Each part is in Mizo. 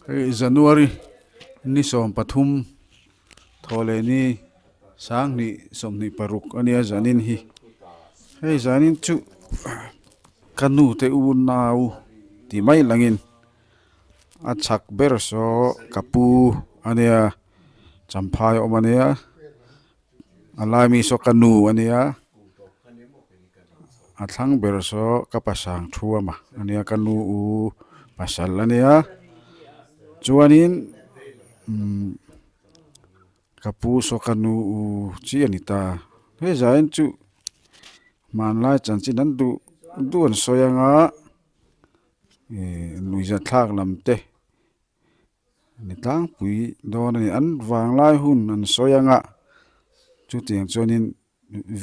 Hei January ni 13 thawhleh ni sanghnih 26 ania zanin hi hei zanin chu ka nu te u nau ti mai langin a chhak ber saw ka pu ania champhai a awm ania a lai mi saw ka nu ania a thlang ber saw ka pasang thuam a ania ka nu u pasal ania chuanin umm ka pu saw ka nu u chi a ni ta hei zaiin chu hmanlai chanchin an duh duh an sawi anga ihh nuihzathlak lam te. Ni tlangpui dawn a ni an vanglai hun an sawi anga chutiang chuanin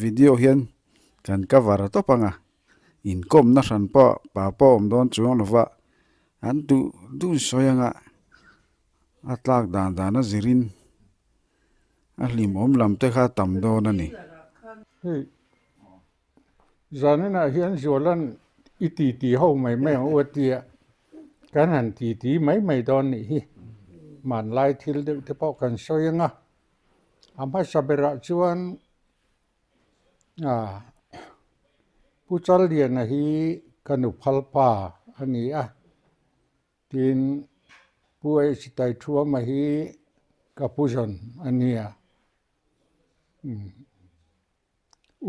video hian kan cover tawp anga inkawmna hran pawh pa pawh a awm dawn chuang lova an duh duh an sawi anga a tlak dan dan a zirin a hlimawm lam te kha a tam dawn a ni. Hei Zaninah hian Zualan i titi ho mai mai ang u a tia, kan han titi mai mai dawn nih hi. Hmanlai thil deuh te pawh kan sawi ang a, a hmasa berah chuan Pu Challiana hi ka nu phalpa a ni a, tin Pu H Taithuama hi ka pu zawn a nia.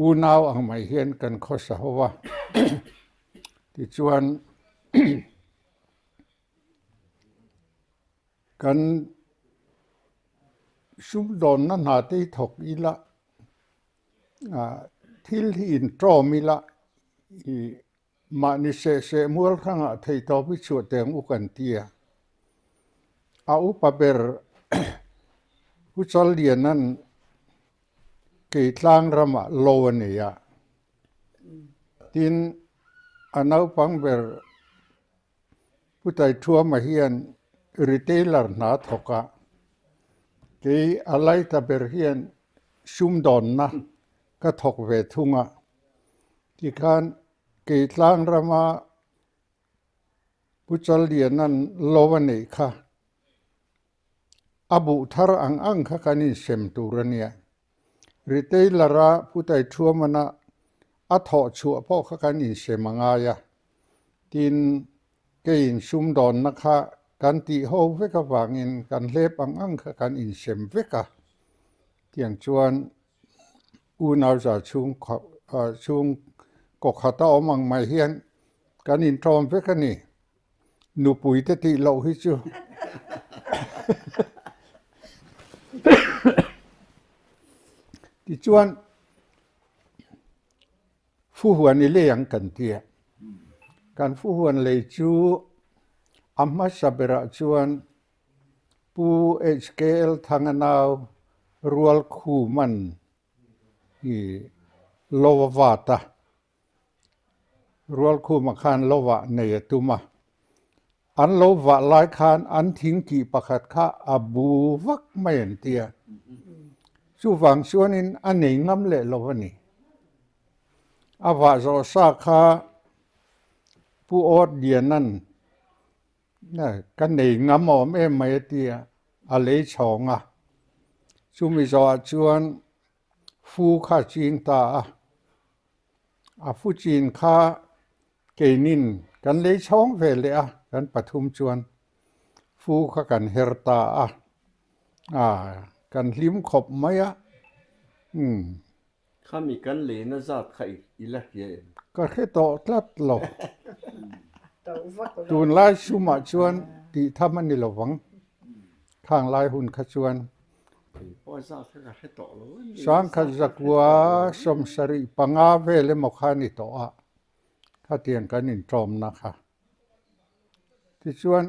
Unau ang mai hian kan khawsa ho a, tichuan kan sumdawnna hna te hi thawk ila ah thil hi intawm ila ih mahni seh seh mual hrangah theihtawp hi chhuah teh ang u kan ti a, a upa ber Pu Challiana'n Keitlang ramah lo a nei a, tin a naupang ber Pu Taithuama hian retailer hna a thawk a, kei a laita ber hian sumdawnna ka thawk ve thung a, tikhan Keitlang rama Pu Challiana'n lo a neih kha A buh thar ang ang kha kan insem tur a nia. Retailer-a Pu Taithuamana a thawh chhuah pawh kha kan insem a ngai a. Tin, keiin sumdawnna kha kan tih ho vek avangin kan hlep ang ang kha kan insem vek a. Tiang chuan unau za chhung chhung kaw khata awm ang mai hian kan intawm vek a ni. Nupui te tih loh hi chu tichuan fuhuan i lei ang kan ti a, kan fuhuan lei chu a hmasa berah chuan Pu HKL Thanga nau Rualkhuman i lo a vat a. Rualkhuma khan lo vah nei a tum a, an lo vah lai khan an thingkih pakhat kha a bu vak mai an ti a, chuvang chuanin a nei ngam leh lo a ni. A vah zawh sa kha Pu Awt Liana'n ka nei ngam awm em mai a ti a, a lei chhawng a, chumi zawhah chuan fu kha a ching ta a. A fu chin kha keinin kan lei chhawng ve leh a, kan pathum chuan fu kha kan her ta a, a kan hlim khawp mai a, umm. Khami kan leina zat kha i la hria em? Ka hre tawh tlat lo. Tunlai sumah chuan tih tham a ni lo vang. Khang lai hun kha chuan Sangkhat zakua 75 vel emaw kha a ni tawh a, khatiang kan intawmna kha. Tichuan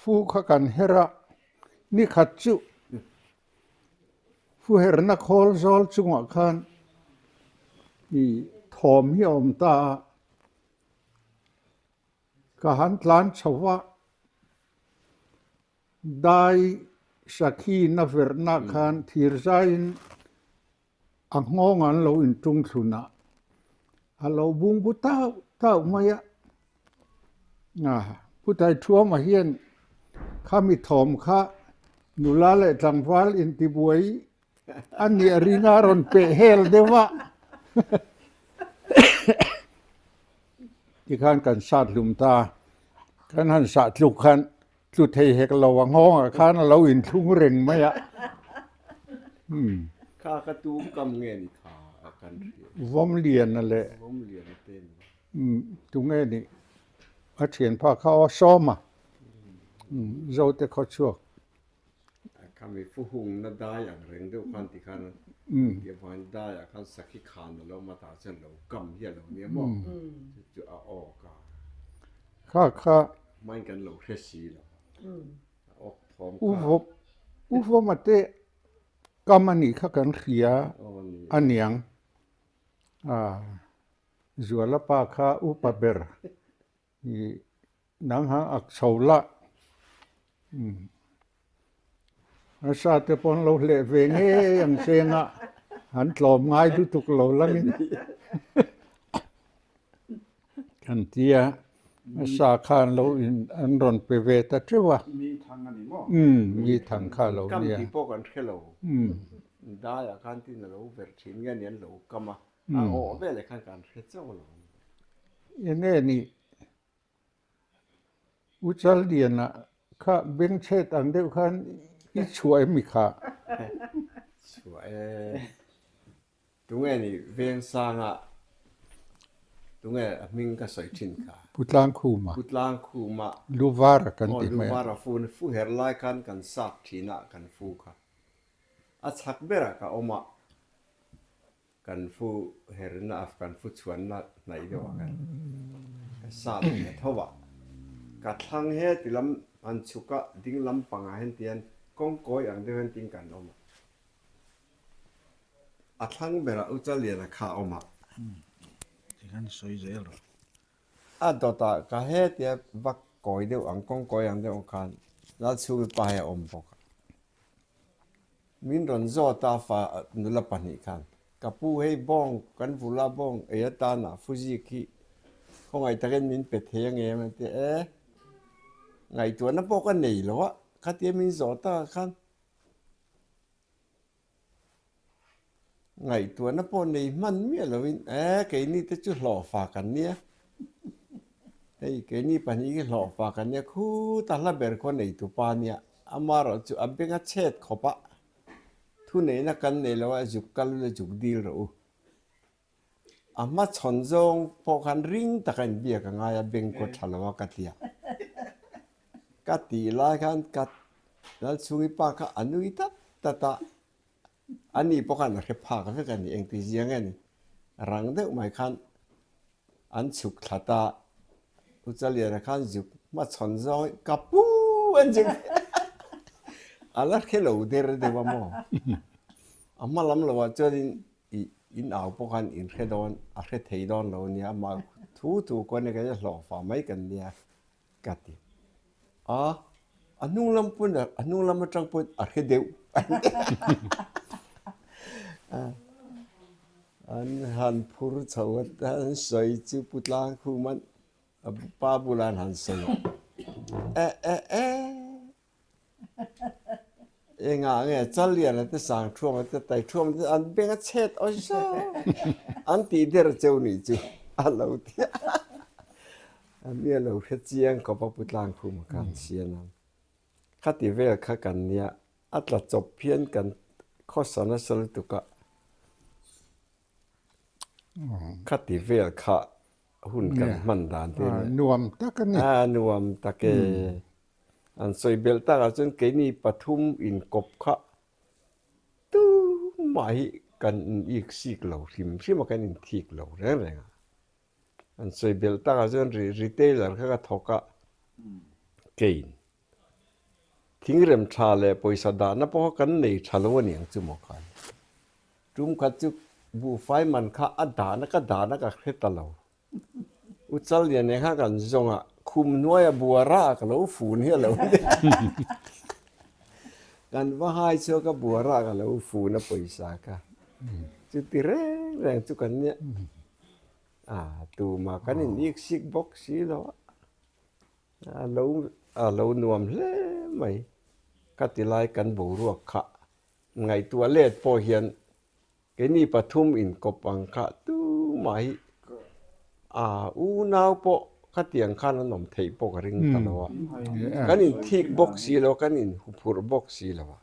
fu kha kan her a, nikhat chu fu herna khawl zawl chungah khan ih thawm hi a awm ta a. Ka han tlan chho va, dai sakhi na verhna khan thir zaiin a nghawng an lo intung thlun a, a lo bung bu tauh tauh mai a. Pu Taithuama hian khami thawm kha nula leh tlangval intibuai a nih a ring a, a rawn peh hel deuh a. Tikhan kan sat hlum ta, kan han sah tluk khan tlu thei hek lo a nghawngah khan a lo inthlung reng mai a. Kha ka tum kam nge ni kha a kan hria. Vawmliana leh. Vawmliana te ni. Tunge nih a thianpa kha aw Sawma Zote khawchhuak. Khami fu hungna dai ang reng deuh khan ti khan ti avangin daiah khan sakhi khan a lo awm a tah chuan lo kam hi a lo nia maw chu chu a awk a. Kha kha. Hmain kan lo hre si lo a awk thawm kha. U Vawma te kam a nih kha kan hria a niang a. Zuala pa kha upa ber i nang hang ak chho la a sa te pawh an lo hleh ve ngei ang cheng a, an tlawm ngai lutuk lo langin kan ti a, a sa kha an lo in an rawn pe ve ta teuh a. Mi thang a ni maw? Umm mi thang kha a lo nia. Kam tih pawh kan hre lo. Daiah khan tin a lo verh thin nge ni an lo kam a. A awh veleh khan kan hre chauh lo. Enge nih U Chaldiana kha bengchhet ang deuh khan i chhuah em mi kha? Chhuah e. Tunge nih Vengsanga tunge a hming ka sawi thin kha? Pu Tlangkhuma. Pu Tlangkhuma. Luvara kan ti mai a. Aw Luvara fu fu her lai khan kan sap thin a kan fu kha. A chhak berah ka awm a. Kan fu herna a kan fu chhuanna hnaih deuh ah khan ka sat ve tho a, ka thlang he ti lam han chhuk a ding lam pangah hian tihian kawng kawi ang deuh hian tin kan awm a, a thlang berah U Chaliana kha a awm a. Tikhan sawi zel rawh. A dawtah ka hetia va kawi deuh ang kawng kawi ang deuh ang khan Lalchhungi pa hi a awm bawk a. Min rawn zawt a fa nula pahnih khan, Ka pu hei bawng kan vul a bawng ei atana Fuji khi khawngaih takin min pe thei ang em a ti e, ngaihtuahna pawh ka nei lo a, khatia min zawh takah khan Ngaihtuahna pawh nei hman miah loin e keini te chu hlawhfa kan nia, hei keini pahnih hi hlawhfa kan nia khuta hla ber khaw nei tupa nia, amaherawh chu a beng a chhet khawp a, thuneihna kan nei lo a zuk kal ula zuk dil rawh u. A hmachhawn zawng pawh khan ring taka inbiak a ngai a, beng kaw tha lo a ka ti a. Ka tih lai khan ka Lalchhungi pa kha a nui tat tat a, ani pawh khan a hre phak vek a ni, engti zia nge ni? Rang deuh mai khan an chhuk thla ta, U Chaliana khan zuk hmachhawn zawng ka pu an zuk a la hre lo der deuh a maw? A hma lam lo ah chuanin I in au pawh khan in hre dawn, a hre thei dawn lo nia, amah thu thu kuan e ka hlawh fah mai kan nia ka ti. A, a hnung lam pawn a hnung lam atang pawn a hre deuh. An han phur chho a, an sawi chu Pu Tlangkhuman a pa bulah an han sawi a, e e e. Engah nge Challiana te Sangthuama te Taithuama te an beng a chhet awi zau an tih der cheu nih chu a lo ti a. A mi a lo hre chiang khawp a Pu Tlangkhuma khan sian a. Khati vel kha kan nia a tla chawp hian kan khawsa nasa lutuk a. Khati vel kha hun kan hman dan te nia. Nuam tak a ni. A nuam tak e. An sawi belh takah chuan keini pathum inkawp kha tumah hi kan in ik sik lo hrim hrim a, kan inthik lo reng reng a. An sawi belh takah chuan retailer kha ka thawk a, kein thingrem tha leh pawisa dahna pawh kha kan nei tha lo a ni ang chu maw khan. Tum khat chu buhfai man kha a dahna ka dahna ka hre ta lo. U Challian eng kha kan zawng a, khum hnuaia bua rah ka lo fun hi a lo ni. Kan va hai chhuak a bua rah ka lo fun a pawisa kha. Chuti reng reng chu kan nia. A tumah kan in ik sik bawk si lo a. A lo a lo nuam hle mai ka ti lai kan boruak kha ngaihtuah let pawh hian keini pathum inkawp ang kha tumah hi a unau pawh khatiang khan an awm theih pawh ka ring ta lo a, kan inthik bawk si lo a, kan inhuphurh bawk si lo a.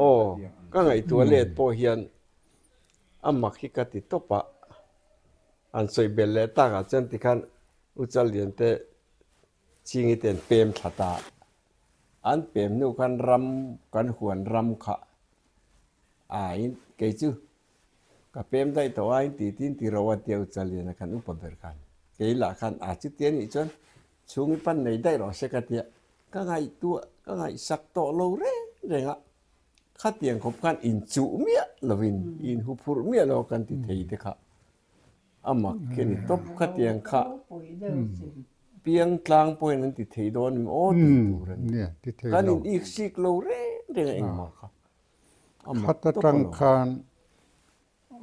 Aw ka ngaihtuah let pawh hian a mak hi ka ti tawp a, an sawi belh leh takah chuan tikhan U Challian te Chingi te an pem thla ta a, an pem hnu khan ram kan huan ram kha a in kei chu ka pem daih tawh a in ti tin ti ro a tia U Challian a khan upa ber khan kei lah khan a chuti a nih chuan chhungi pan nei daih rawh se ka tia ka ngaihtuah ka ngaihsak tawh lo reng reng a khatiang khawp khan inchuh miah lovin inhuphurh miah lo kan ti thei te kha. A mak khi a ni tawp khatiang kha piang tlang pawhin an ti thei dawn em aw tih tur a ni. Kan in ik sik lo reng reng a engmah kha. A mak Khat tawp atang alawm. khan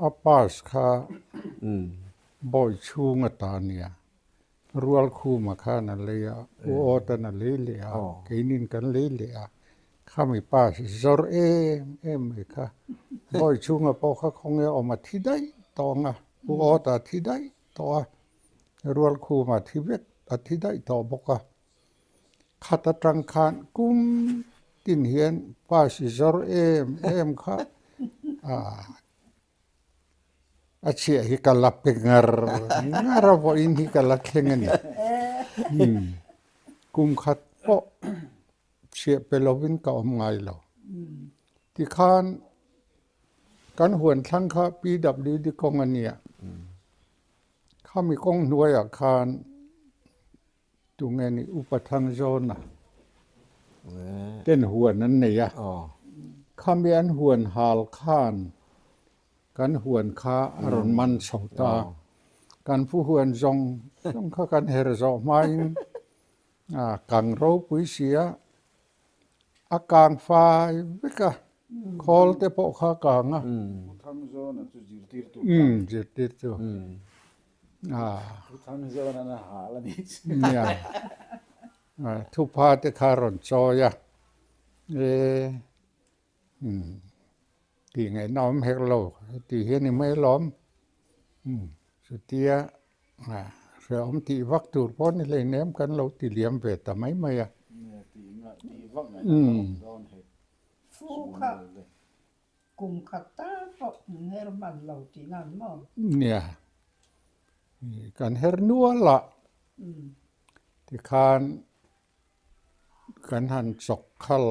a pass kha bawi chhung a ta nia. Rualkhuma khan a lei a, U Awtan a lei leh a, keinin kan lei leh a, khami pass zawr em em mai kha. Bawi chhunga pawh kha khawnge awm a thi daih tawh ang a, U Awta a thi daih tawh a, Rualkhuma a thi vek a thi daih tawh bawk a. Khat atang khan kum tin hian pass zawr em em kha A chhiah hi ka la pe ngar ngar a, vawiin hi ka la thleng a ni. Kum khat pawh chhiah pe lovin ka awm ngai lo. Tikhan kan huan thlang kha PWD kawng a nia. Khami kawng hnuaiah khan Tunge nih Upa Thangzawna ten huan an nei a, khami an huan hal khan kan huan kha a rawn man chho ta a, kan pu huan zawng zawng kha kan her zawh hmain kang ropui si a, A kang fai vek a, khawl te pawh kha a kang a. Pu Thangzawna chu zirtirtu kha. Umm zirtirtu. Pu Thangzawna na hal a nih chu. Nia. Thupha te kha a rawn chawi a. E umm tih ngaihna awm hek lo tih hi a ni mai alawm. Umm chutia Hrehawm tih vak tur pawh ni hleinem kan lo ti liam ve ta mai mai a. Fu kha kum khat tal pawh an her hman lo tih nan maw? Nia, kan her nual a, tikhan Kan han chawk khal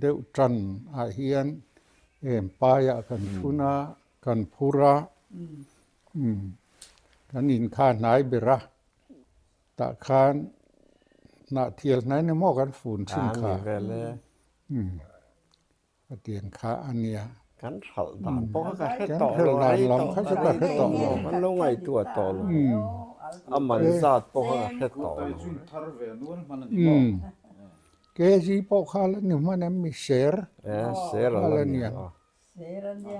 deuh tan ah hian em paiah kan thun a, kan phur a, kan inkha hnai ber a, tah khan hnah thial hnai ni maw kan fun thin kha. Patiang kha a nia. Kan hralh dan pawh kha ka hre tawh lo, rei tawh ka rei tawh lo, kan lo ngaihtuah tawh lo, a man zat pawh kha ka hre tawh lo. KG pawh kha la ni hman em mi ser? Ser a la nia. Ser a nia.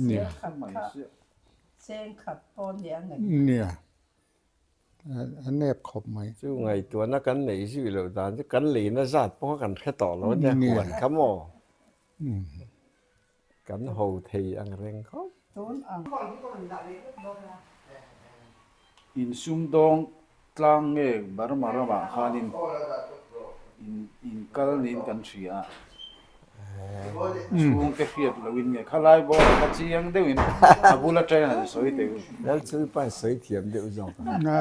Ser khat kha cheng khat pawh nia ngei. Nia. A nep khawp mai. Chu ngaihtuahna kan neih zui loh dan chu kan leina zat pawh kha kan hre tawh lo nia huan kha maw? Kan ho thei ang reng khawp. Insumdawng tlang nge Burma ramah khanin inkal niin kan hria a. Chhungte hriat loin nge khalai bawlah kha chiang deuhin a bul atangin han sawi teh u. Lalchhuipa sawi thiam deuh zawk a.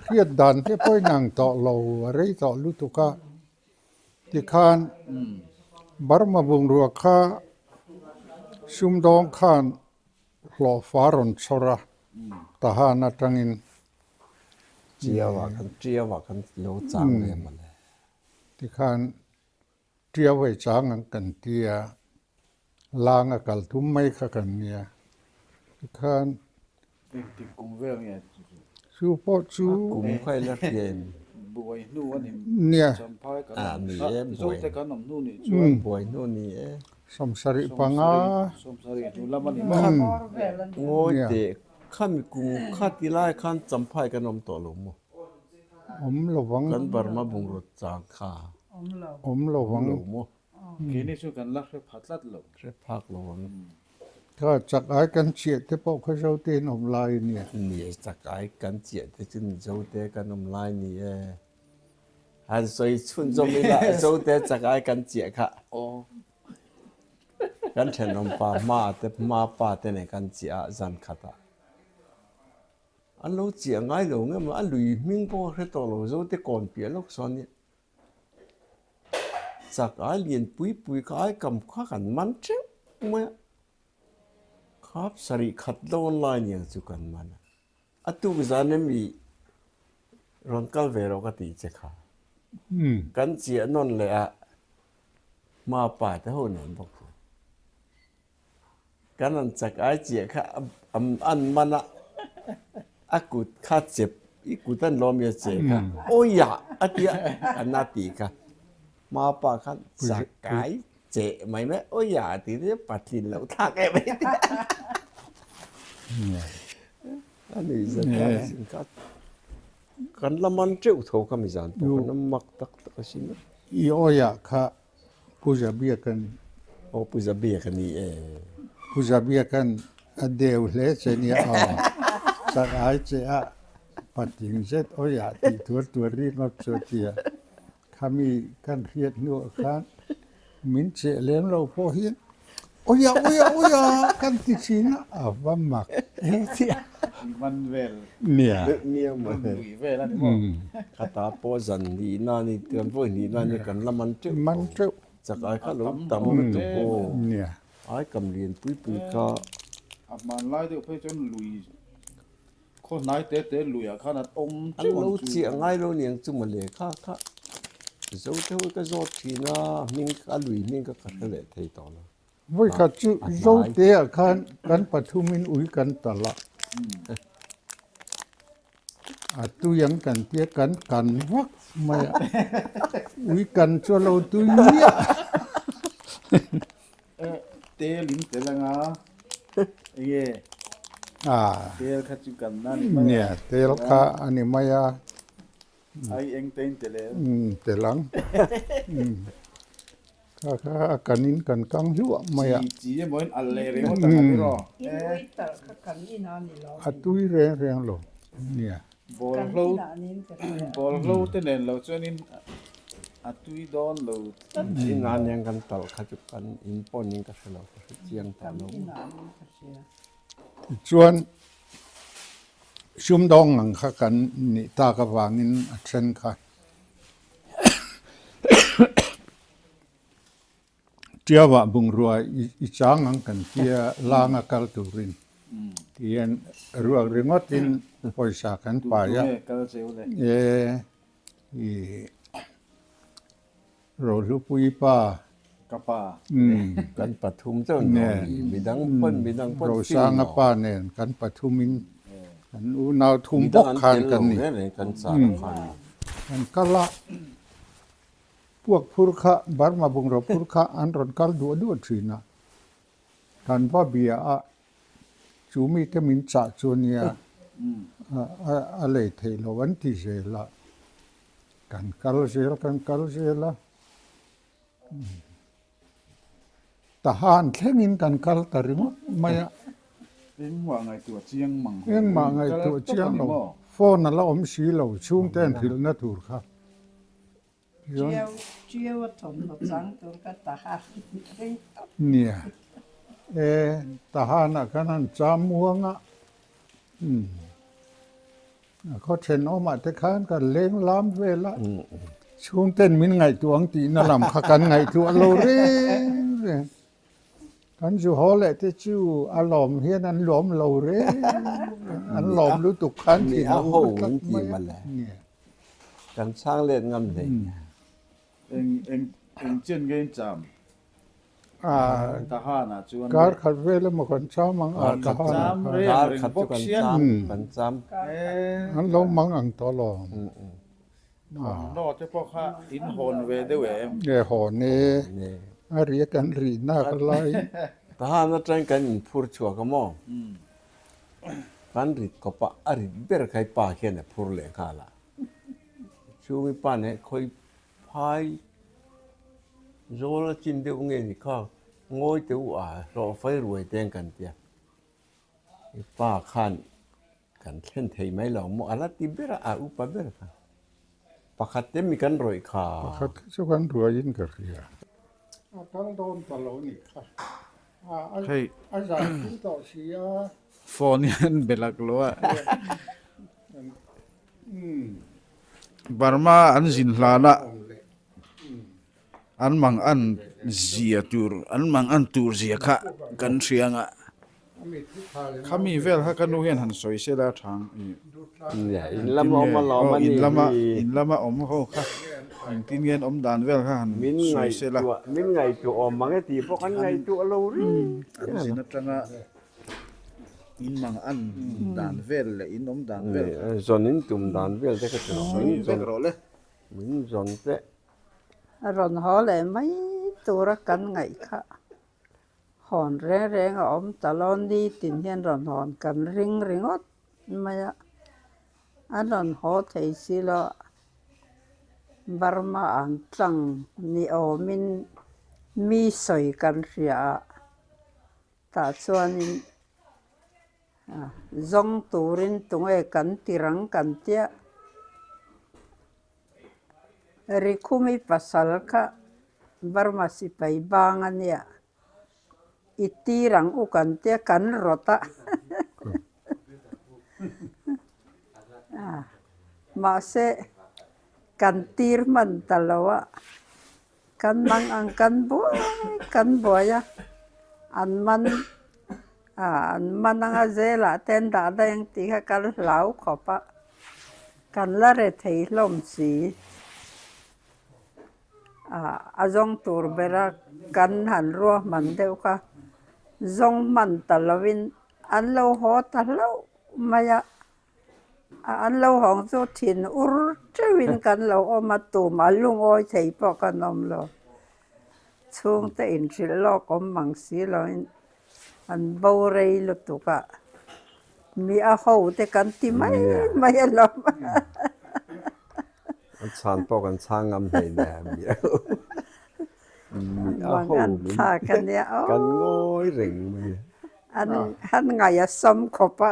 Hriat dan te pawhin ang tawh lo a rei tawh lutuk a, tikhan Burma bungrua kha sumdawng khan hlawhfa rawn chhawr a, Tahan atangin. Chiauah kan chiauah kan lo chang ve mawle. Tikhan Tiau hei chang ang kan ti a, lang a kal tum mai kha kan nia. Tikhan. Engtik kum vel nge chu chu? Chu pawh chu. A kum kha ila hria em? Buai hnu a ni. Nia. Champhai kan Ah, awm. ni Ah, e, buai. Zote kan awm hnu nih chuan. Buai hnu ni e. 75. 70 hnu lam a ni maw? Ngawi teh, khami kum kha ti lai khan Champhai kan awm tawh lo maw? Awm lo vang. Kan Burma bungraw chang kha. Awm lo. Awm lo vang. Awm lo maw? Keini chu kan la hre pha tlat lo. Hre phak lo vang. Kha chak ai kan chiah te pawh kha Zote in awm lai a nia. Nia chak ai kan chiah te chu Zote kan awm lai ni e. Han sawi chhunzawm ila Zote chak ai kan chiah kha. Kan thenawm pa hma te hma pa te nen kan chiah a zan khatah. An lo chiah ngai lo nge maw a lui hming pawh a hre tawh lo Zote kawn piah lawk sawn nia. Chak ai lian pui pui kha ai kam kha kan man teuh mai a. Khap sarih khat dawn lai niang chu kan man a. A tuk zan emi rawn kal ve rawh ka tih che kha. Kan chiah nawn leh a hma pa te ho nen bawk chu. Kan an chak ai chiah kha an man a, a kut kha chep i kut an lawm i a che kha awiah a tia an a tih kha. Hma pa khan chak ai che mai mai awiah a tih te patlin loh thlak em em a ni zat a kha kan la man teuh tho kha mi zan pawh kan la mak tak tak a sin a. I awiah kha Pu Zabiakan. Aw Pu Zabiak a ni e. Pu Zabiakan a deu hle che nia aw. Chak ai che a patling zet awiah tih tuar tuar ringawt chu a ti a. Khami kan hriat hnuah khan min cheh lem lo pawh hian awiah awiah awiah kan ti thin a, a va mak e tia. Man vel. Nia. Nia mawle. Vel a ni maw? Khata pawh zan hnihna a ni, kan vawi hnihna a ni, kan la man teuh. Man teuh. Chak ai kha lo tam lutuk aw. Nia. Ai kam lian pui pui kha. A hmanlai deuh phei chuan lui khaw hnai te te luiah khan an awm teuh ang chu. An lo chiah ngai lo niang chu mawle kha kha. Zo te ho hi ka zawt thin a, hming a lui hming kha ka hre leh thei tawh lo. Vawikhat chu Zote-ah khan kan pathumin ui kan talh a, a tui ang kan tia kan kan vak mai a, ui kan chu a lo tui miah. Tel in tel anga enge tel kha chu kan na ni mai a. Nia, tel kha a ni mai a. Ai eng te in tel em? Tel ang. Kha kha a kan in kan kang hluah mai a. Chi chi emaw in al leh ringawt ang a ni rawh. In ui talh kha kan in a ni lo. A tui reng reng lo nia. Bawlhlo bawlhlo te nen lo chuan in a tui dawn lo. In a nia kan talh kha chu kan in pawn in ka hre lo ka hre chiang tawh lo. Tichuan sumdawng ang kha kan nih tak avangin a then kha. Tiauah bungrua i chang ang kan tia langa kal turin tihian ruak ringawtin pawisa kan pai a, e i Rohlupui pa ka pa kan pathum chauh nen midang pawn midang pawn Rosanga pa nen kan pathumin kan unau thum bawk khan kan ni kan kal a. Puak phur kha Burma bungraw phur kha an rawn kal duah duah thin a, kan va bia a, chu mite min chah chu nia a lei theih loh an ti zel a, kan kal zel kan kal zel a, Tahan thlengin kan kal ta ringawt mai a. Engmah ngaihtuah chiang mang ho. Engmah ngaihtuah chiang lo, phone a la awm si lo, chhungte an hrilhna tur kha. Chiau chiau a thawmhnaw chang tur ka Tahan thleng tawp. Nia, e Tahanah khan an cham muang a, umm a khaw thenawmah te khan kan leng lam vel a, chhungten min ngaihtuah ang tihna lam kha kan ngaihtuah lo reng reng. Kan zu haw leh te chu a lawm hian an lawm lo reng reng, an lawm lutuk khan thin a ur tlat mai a. Nia. Kan chhang let ngam hle. Eng eng eng chen nge in cham? Tahan ah chuan Kar khat vel emaw kan cham ang a Tahan ah khan. Kar khat chu kan cham kan cham. An lo mang ang tawh lo. Thawmhnaw te pawh kha in hawn ve deuh em? E hawn e. A ri kan ri nak lai. Tahan atang kan in phur chhuak a maw? Kan rit kawp a, a rit ber kha i pa khian a phur leh nghal a. Chhungi pa nen khawi phai zawl a chin deuh nge ni kha ngawi teh u a hlawh fai ruai te ang kan tia. I pa khan kan thlen thei mai lo maw a la ti ber a, a upa ber kha. Pakhat te mi kan rawih kha. Pakhat te chu kan ruaiin ka hria. A kal dawn ta lo nih kha. Hei A zan pui tawh si a. Phone hian be lak lo a. Burma an zin hlan a an mang an zia tur an mang an tur zia kha kan hria ang a. Khami vel kha ka nu hian han sawi se la thang i. In lama awm a lawm a ni hi. In lama awm ho kha engtin nge an awm dan vel kha han sawi se la. Min ngaihtuah awm mang e tih pawh kan ngaihtuah lo reng. An zin atanga in mang an dan vel leh in awm dan vel kha. Zawn in tum dan vel te ka ti lo. Sawi vek rawh le. Min zawn teh. A rawn haw leh mai tura kan ngaih kha. Hawn reng reng a awm ta lo, nitin hian rawn hawn kan ring ringawt mai a, an rawn haw thei si lo. Burma an tlang ni awmin mi sawi kan hria a, tah chuanin zawng turin tunge kan ti rang kan tia. Rikhumi pasal kha Burma sipai bang a nia, i tir ang u kan tia kan rawt a. Mahse, kan tir hman ta lo a, kan mang ang kan buai kan buai a, an man an man anga zelah te an dah daih ang tih kha kan hlau khawp a. Kan la re thei hlawm si. A zawng tur bera kan han ruahman deuh kha zawng hman ta lovin an lo haw ta hlauh mai a. An lo hawng chu thin ur teuhin kan lo awm a, tumah lungawi thei pawh kan awm lo. Chhungte inhrilh lawk awm mang si loin An bo rei lutuk a, mi a ho te kan ti mai mai alawm. An chhan pawh kan chhang ngam hlei nen mi a ho. Mi a ho min kan ngawi reng mai a. An han ngaih a sawm khawp a,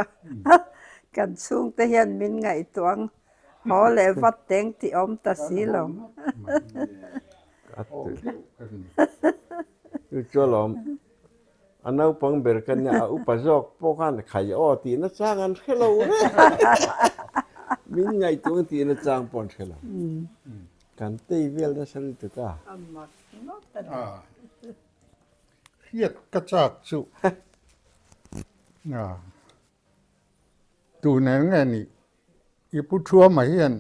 kan chhungte hian min ngaihtuah ang haw leh vat teng tih awm ta si lo. Chu chu alawm a naupang ber ka nia a upa zawk pawh khan khai aw tih na chang an hre lo reng min ngaihtuah ang tih na chang pawh an hre lo kan tei vel nasa lutuk a. Hriat ka chak chu Tun eng nge nih? I pu Thuama hian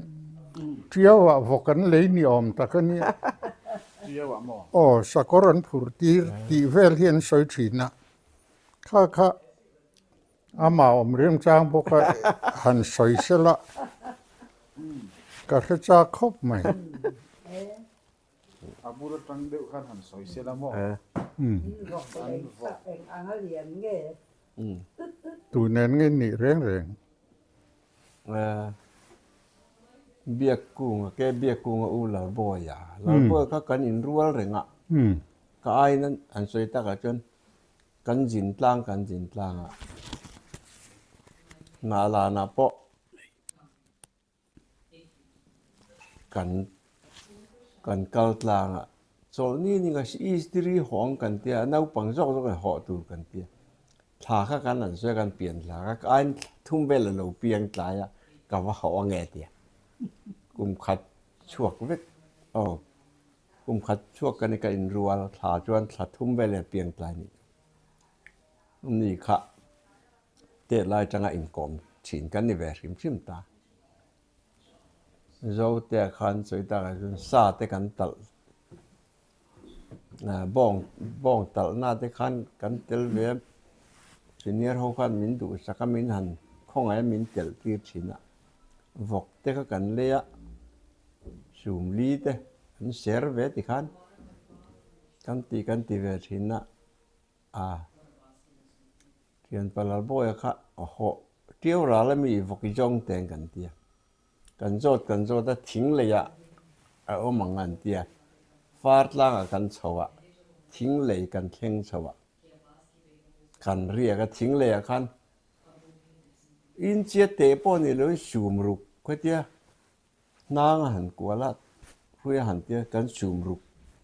Tiauah vawk an lei ni awm tak a nia. Tiauah maw? Aw, sakawr an phur tir tih vel hi an sawi thin a. Kha kha amah awm remchang bawk a han sawi sela ka hre chak khawp mai. A bul atang deuh khan han sawi sela maw? Vawk lei kha eng ang a lian nge? Tu nen nge nih reng reng? Biak kunga ke biak kunga u Lalbawia. Lalbawia kha kan inrual reng a, ka aiin an sawi takah chuan kan zin tlang kan zin tlang a, Hnahlanah pawh Kan kan kal tlang a, chawlhni ni nga istiri hawng kan tia, naupang zawk zawk in hawh tur kan tia. Thla kha kan han sawi a, kan pian thla kha ka ain thum vel a lo piang tlai a, ka va hawh ange a tia. Kum khat chhuak vek aw, kum khat chhuak ka ni ka inrual thla chuan thla thum vel in a piang tlai nih chu. Ni kha Tet lai atanga inkawm thin kan ni ve hrim hrim ta. Zotea khan sawi takah chuan sa te kan talh bawng bawng talhna te khan kan tel ve a, senior ho khan min duhsak a min han khawngaih a min telh tir thin a, vawk te kha kan lei a, sumli te an ser ve tikhan kan ti kan ti ve thin a. A thianpa Lalbawia kha a hawh ṭiau ral a mi vawk i zawng teng kan ti a. Kan zawt kan zawt a, thing leiah a awm ang an tia. Far tlangah kan chho a, thing lei kan thleng chho a, kan riak a, thing leiah khan inchia teh pawh ni loin sum ruk khatia hnang a han kual a, hrui a han tia kan sum ruk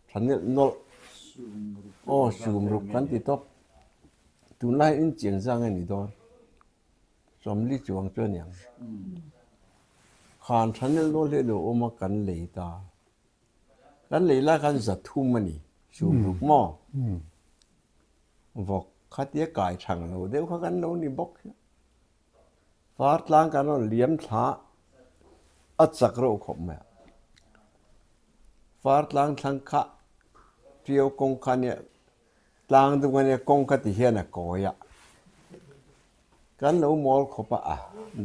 tha nelh nawlh aw sum ruk kan ti tawp. Tunlai inchiang zang a ni dawn. Sawmli chuang chu a ni ang. Khan tha nelh nawlh hi a lo awm a kan lei ta. Kan lei lai khan 300 a ni, sumruk maw? Vawk khatia kai thang lo deuh kha kan lo ni bawk hian. Far tlang kan rawn liam thla a chak reuh khawp mai a. Far tlang thlang kha Ṭiau kawng kha nia tlang dung a nia kawng kha ti hian a kawi a. Kan lo mawl khawp a, a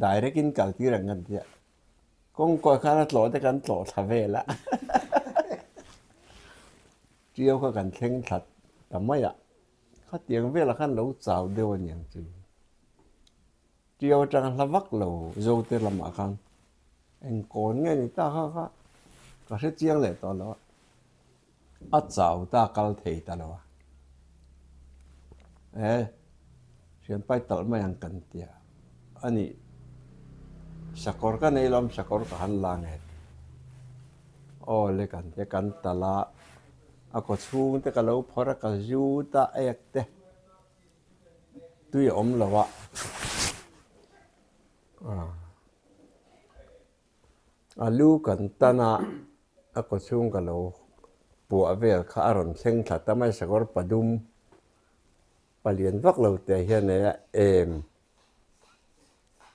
direct in kal tir ang kan tia. Kawng kawi khan a tlawh te kan tlawh thla vel a. Ṭiau kha kan thleng thla ta mai a. Khatiang velah khan lo chau deuh a niang chu. Ṭiau atanga hla vak lo Zote lamah khan eng kawn nge ni ta kha kha ka hre chiang leh tawh lo a. A chau ta kal thei ta lo a. E thianpai talh mai ang kan tia. A nih sakawr ka nei lawm sakawr ka han la nge. Aw le kan tia kan talh a. A kaw chhung te ka lo phawrh a ka zut a ek te tui a awm lo a. A lu kan tan a, a kaw chhung ka lo puah vel kha a rawn thleng thla ta mai sakawr padum palian vak lo teh hian nei a em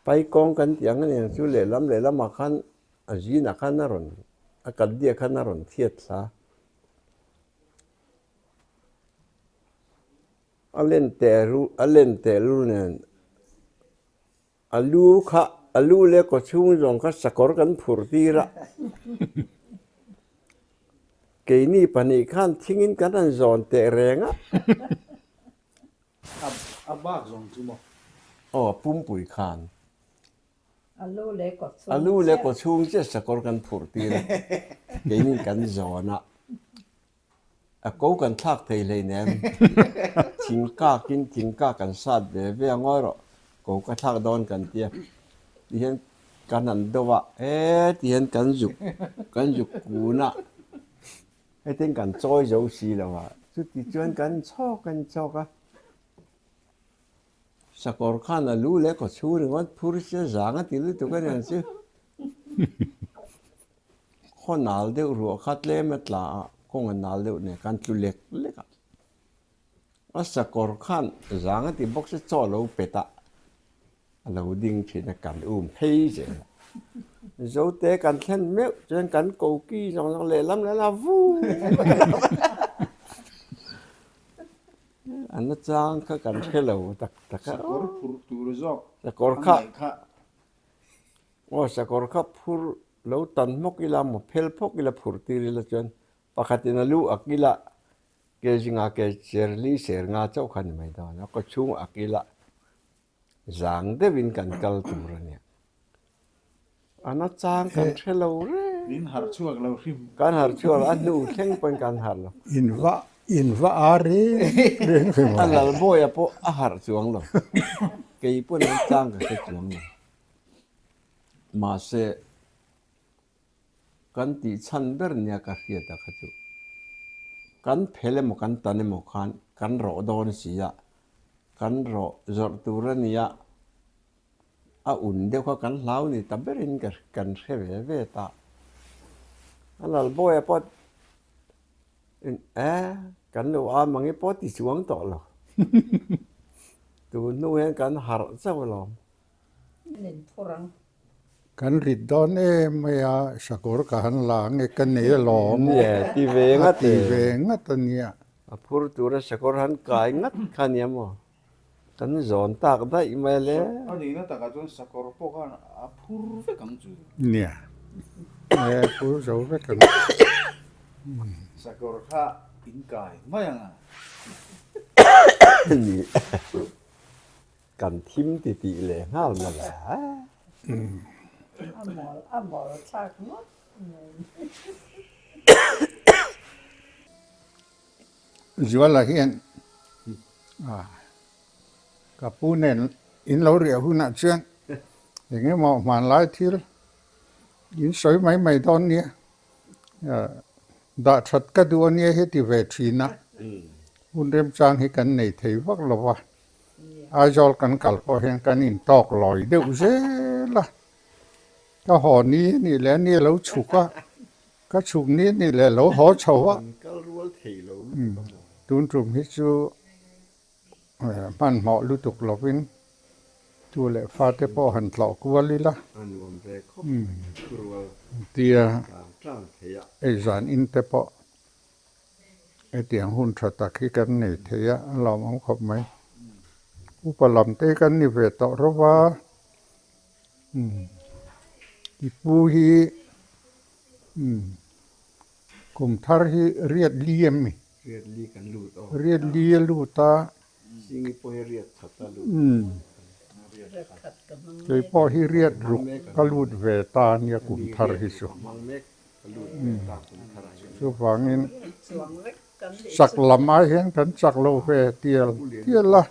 paikawng kan tih ang aniang chu lehlam lehlamah khan a zinah khan a rawn a kat diak khan a rawn thiat thla. A len teh a len teh lul nen. A lu kha, a lu leh kaw chhung zawng kha sakawr kan phur tir a. Keini pahnih khan thingin kan han zawn teh reng a. A bak zawng chu maw? Aw, a pumpui khan. A lu leh kaw chhung A lu leh kaw chhung chiah sakawr kan phur tir a. Keini kan zawn a. A ko kan thlak thei hleinem. Thingkakin thingkak kan sat ve ve a ngawi rawh. Ko ka thlak dawn kan tia. Tihian kan han do a, he tihian kan zuk kan zuk kun a. Hetiang kan chawi zo si lo a. Chuti chuan kan chhawk kan chhawk a. Sakawr khan a lu leh kaw chhung ringawt phur sia zang a ti lutuk a niang chu. Khaw nal deuh ruah kha tlem a tla a, kawng a nal deuh nen khan tlu lek lek a. A sakawr khan zang a ti bawk se chaw a lo pet a, a lo ding thin a, kan um phei zel a. Zote kan thlen meuh chuan kan koki zawng zawng lehlam lehlam a vu A nachang kha kan hre lo tak tak a. Sakawr phur tur zawk Sakawr kha. Aw sakawr kha phur lo tan hmawk ila maw phel phawk ila phur tir ila chuan pakhatin a lu ak ila ke zinga ke cher li ser nga chauh kha ni mai dawn a kaw chhung ak ila zang deuhin kan kal tur a nia a nachang kan hre lo reng. Min harh chhuak lo hrim. Kan harh chhuak lo a hnu thleng pawhin kan harh lo. In va in va ar reng reng hrim a. A lalbawia pawh a harh chuang lo kei pawn a nachang ka hre chuang lo. Mahse, kan tih chhan ber nia ka hriat a kha chu kan phel emaw kan tan emaw khan kan rawh dawn si a, kan rawh zawrh tur a nia, a un deuh kha kan hlau ni ta berin ka kan hre ve ve ta. A lalbawia pawh e kan lo am ang i pawh ti chuang tawh lo. Tun hnu hian kan harh chauh alawm. Kan rit dawn em mai a, sakawr ka han la ange ka nei alawm. Nia, ti ve ngat e. A ti ve ngat a nia. A phur tura sakawr han kai ngat kha nia maw? Kan zawn tak daih mai le. A nihna takah chuan sakawr pawh khan a phur vek ang chu. Nia, e phur zo vek ang. Sakawr kha in kai mai ang a. Ni. Kan thim ti tih leh nghal mawle. A mawl a mawl thlak ngawt mai. Zuala hian ka pu nen in lo riah hunah chuan eng emaw hmanlai thil in sawi mai mai dawn nia. Dah that ka duh a nia hi ti ve thin a, hun remchang hi kan nei thei vak lo va, Aizawl kan kal pawh hian kan intawk lawi deuh zel a, ka haw ni a nih leh a ni a lo chhuk a, ka chhuk ni a nih leh a lo haw chho a, tun tum hi chu Hmanhmawh lutuk lovin tu leh fate pawh han tlawh kual ila tia ei zan in te pawh hetiang hun tha tak hi kan nei thei a, a lawmawm khawp mai. Upa lam te kan ni ve tawh rawh a, i pu hi kum thar hi riat li em mi? Riat li kan lut aw. Riat li a lut a. Singi pawh hi riat khat a lut. Riat khat ka hmang mek. Kei pawh hi riat ruk ka lut ve ta nia kum thar hi chu. Chuvangin chak lam ai hian kan chak lo ve tial tial a.